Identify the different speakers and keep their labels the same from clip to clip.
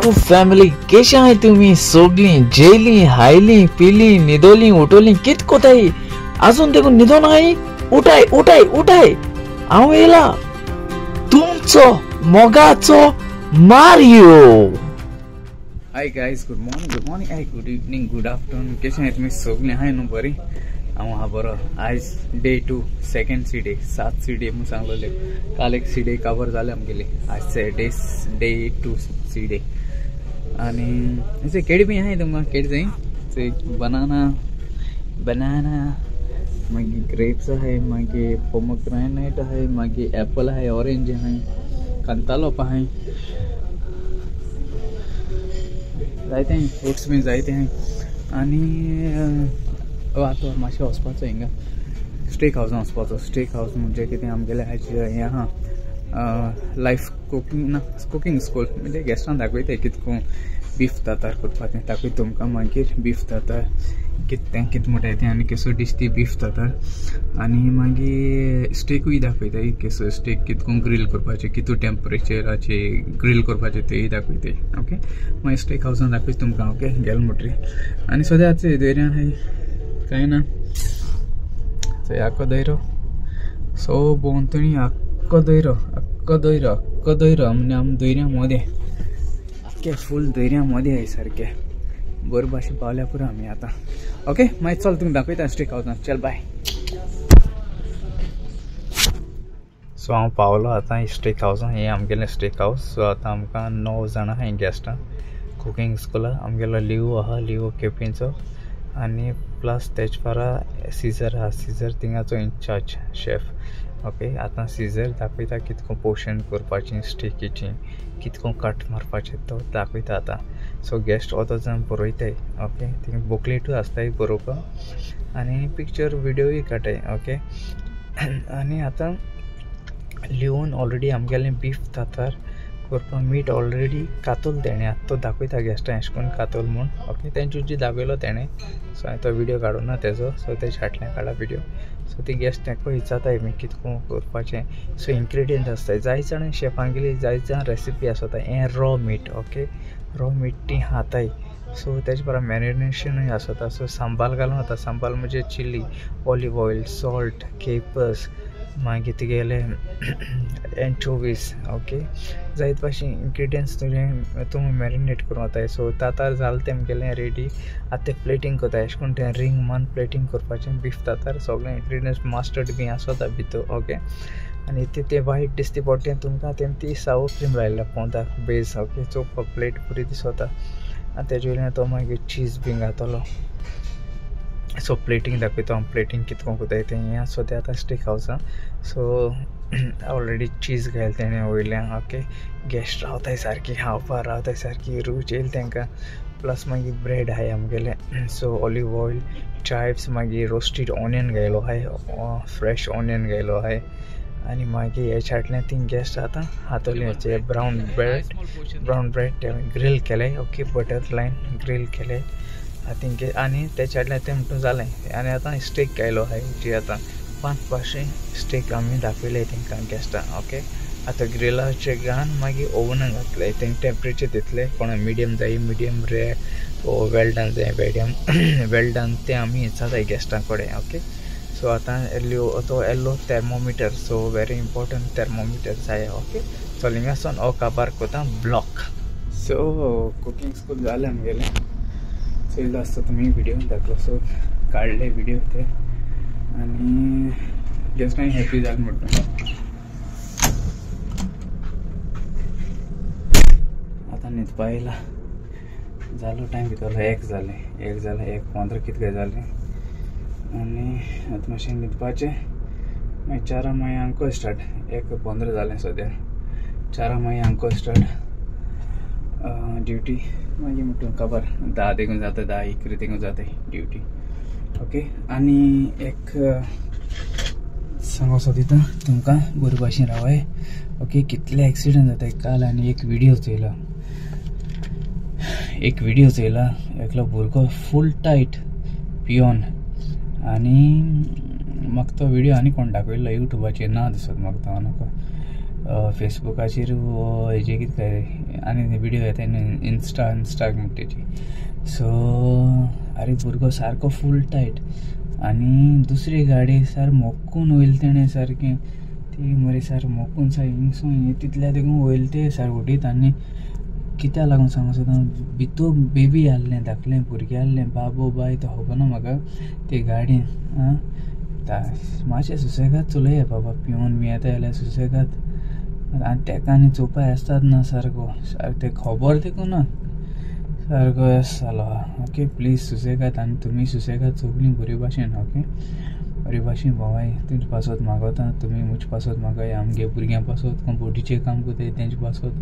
Speaker 1: YouTube family, केशे आहाय तुमी सगळीं? जेली, हायली, पिली, न्हिदोली, उठोली, कित कोताय? आजून देखून न्हिदोन आहाय? उठाय उठाय उठाय, हांव येयला तुमचो मोगाचो Mario.
Speaker 2: Hi guys, good morning, good morning, hi good evening, good afternoon. केशे आहाय तुमी सगळीं? आहाय न्हू बरी? हांव आहा बरो. आयज day 2, second C day, 7 C day म्हूण सांगलेले. काल एक सी डे कवर जाले आमगेले. आयज डे 2 सी डे. आनी केळी बी आहाय तुमकां? केळी जाय? बनाना, बनाना, मागीर ग्रेप्स आहाय, मागीर पोमोग्रेनेट आहाय, मागीर एप्पल आहाय, ऑरेंज आहाय, कांतालोप आहाय, जायते फ्रुट्स बी जायते आहाय. आनी आतां मातशें वचपाचो हिंगा स्टेक हावसान वचपाचो. स्टेक हावस म्हणजे कितें आमगेलें आयज हें आहा लायफ कुकींग ना कुकींग स्कूल, म्हणजे गेस्टान दाखयताय कितको बीफ तातार करपाचें दाखयता तुमकां. मागीर बीफ तातार कितें कितें म्हणटाय तें आनी केसो डीश ती बीफ तातार. आनी मागीर स्टेकूय दाखयताय केसो स्टेक कितको ग्रील करपाचें, कितू टेम्परेचराचेर ग्रील करपाचें तेंय दाखयताय. ओके, मागीर स्टेक हावसान दाखयता तुमकां. ओके, गेल म्हणटरी. आनी सद्या दर्यान आहाय कांय ना, आख्खो दैरो सो भोंवतणी, आख्खो दैरो, आख्खो दैरो, आख्खो दैरो. म्हणजे आम दर्या मदें, आख्खे फूल दर्या मदें आहाय सारकें. बरे भाशेन पावल्या पुरो आमी आतां. ओके, मागीर चल तुमकां दाखयता स्टेक हावसान. चल बाय. सो हांव पावलो आतां स्टेक हावसान. हें आमगेलें स्टेक हावस. सो आतां आमकां 9 जाणां आहाय गेस्टां कुकींग स्कुला. आमगेलो लिवो आहा, लिवो केपेंचो, आनी प्लस तेज पारा सीजर आहा. सीजर थिंगाचो इनचार्ज शेफ. ओके, आतां सीजर दाखयता कितको पोर्शन करपाचें स्टेकीचें, कितको कट मारपाचें तो दाखयता आतां. सो गेस्ट वता जावन बरयताय. ओके, थिंग बुकलेटूय आसताय बरोवपाक आनी पिक्चर विडियोय काडटाय. ओके, आनी आतां लिवोन ऑलरेडी आमगेलें बीफ तातार करपाक मीट ऑलरेडी कातोल तेणें. आतां तो दाखयता गेस्टां एशें करून कातोल म्हूण. ओके, तेंचे जी दाखयलो तेणें. सो हांवें तो विडियो काडूं ना तेजो, सो तेजे फाटल्यान काडला विडियो. सो ती गेस्ट तांकां विचारताय मी कितको करपाचें. सो इन्ग्रिडियंट आसताय जाय जाण शेफांगेली, जाय जाण रेसिपी आसता. हें raw meat. Okay, raw meat ती खाताय. सो तेजे बरोबर मॅरिनेशनूय आसता. सो सांबाल घालून वता. सांबाल म्हणजे chilli, olive oil, salt, capers, मागीर तुगेले एन्चोवीस. ओके, जायते भाशेन इन्ग्रिडियंट्स तुजें तूं मॅरिनेट करून वताय. सो तातार जालें तेमगेलें रेडी. आतां तें प्लेटींग करताय. अशें करून तें रिंग मान प्लेटींग करपाचें बीफ तातार. सगळें इन्ग्रिडियंट्स मस्टर्ड बी आसता भितर. ओके, आनी ते वायट दिसती पडटा तुमकां तेम ती सावर क्रीम लायल्या पोंदाक बेज. ओके, चोवपाक प्लेट बरी दिसता. आनी तेजे वयल्यान तो मागीर चीज बी घातलो. सो प्लेटींग दाखयता हांव, प्लेटींग कितको कोताय तें. हें सद्या आतां स्टेक हावसान. सो ऑलरेडी चीज घायला तेणें वयल्यान. ओके, गेस्ट रावताय सारकी खावपाक रावताय सारकी, रूच येयली तेंकां. प्लस मागीर ब्रेड आहाय आमगेलें. सो ऑलिव ऑयल, चायव्स, मागीर रोस्टेड ऑनियन घायलो आहाय, फ्रेश ऑनियन घायलो आहाय. आनी मागीर हेच्या फाटल्यान तीं गेस्ट आतां खातलीं. हेचे brown bread, brown bread grill केले. ओके, बटर लायन ग्रील केले आतां. आनी तेच्या फाटल्यान तें म्हणटून जालें. आनी आतां स्टेक घायलो आहाय जी. आतां 5 भाशेन स्टेक आमी दाखयले तेंकां गेस्टांक. ओके, आतां ग्रिलाचे घालून मागीर ओवनाक घातले. तेंकां टेम्परेचर दितले, कोणा मिडियम जाय, मिडियम रेयर, वेल डन जाय, मिडियम वेल डन, तें आमी विचारताय गेस्टां कडेन. ओके, सो आतां तो येल्लो thermometer, so very important thermometer जाय. ओके, चल हिंगासून हो काबार कोता ब्लॉक. सो कुकींग स्कूल जालें आमगेलें. चोयलो आसता तुमी विडियो दाखलो. सो काडले विडियो ते आनी गेस्टांय हॅपी जालें म्हणटा. आतां न्हिदपा येयला. जालो टायम भितर 1 जालें, 1 जालें, 1:15 कितकें जालें. आनी आतां मातशें न्हिदपाचें. मागीर 4 मागीर आमकां स्टार्ट. 1:15 जालें सद्या. 4 मागीर आमकां स्टार्ट ड्युटी. मागीर म्हणटा खबर 10 देखून जाता, 10 इकरा देखून जाता ड्युटी. ओके, आनी एक सांगो सोदिता तुमकां, बरे भाशेन रावाय. ओके, कितले एक्सिडंट जाताय. काल आनी एक विडियो चोयला, एक विडियो चोयला, एकलो भुरगो फूल टायट पियोन. आनी म्हाका तो विडियो आनी कोण दाखयलो युट्यूबाचेर ना दिसत म्हाका तो. नाका फेसबुकाचेर हेजे कितें काय आनी विडियो येता न्हू इन्स्टाक म्हणटा तेजी. सो आरे भुरगो सारको फूल टायट आनी दुसरी गाडी सार मोक्कून वयले तेणें सारकें ती मरे सार मोक्कून सार हिंगसून तितल्या देखून वयले ते सार उडीत. आनी कित्याक लागून सांगू सोदता, भितू बेबी आहलें, धाकलें भुरगें आहलें, बाबो बाय तो खबर ना म्हाका ते गाडयेन. आं मातशें सुसेगाद चलया बाबा, पिवन बी येता जाल्यार सुसेगाद. आनी तेका आनी चोवपाक येसतात ना सारको, सारकें तें खबर देखून ना सारको येस जालो. ओके प्लीज सुसेगाद, आनी तुमी सुसेगाद सगळीं बरे भाशेन. ओके बरे भाशेन भोंवाय, तुमचे पासत मागोता, तुमी म्हजे पासत मागाय, आमगे भुरग्यां पासत, कोण बोटीचेर काम करताय तेंचे पासत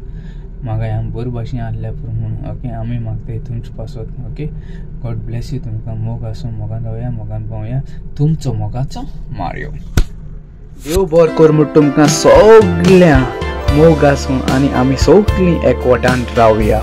Speaker 2: मागाय, आमी बरे भाशेन आहल्या पुरो म्हणून. ओके आमी मागताय तुमचे पासत. ओके गॉड ब्लेस you, तुमकां मोग आसूं, मोगान रावया, मोगान भोंवया. तुमचो मोगाचो मारियो. देव बरो कर म्हूण तुमकां सगळ्यां मोग आसूं आनी आमी सगळीं एकवटान रावया.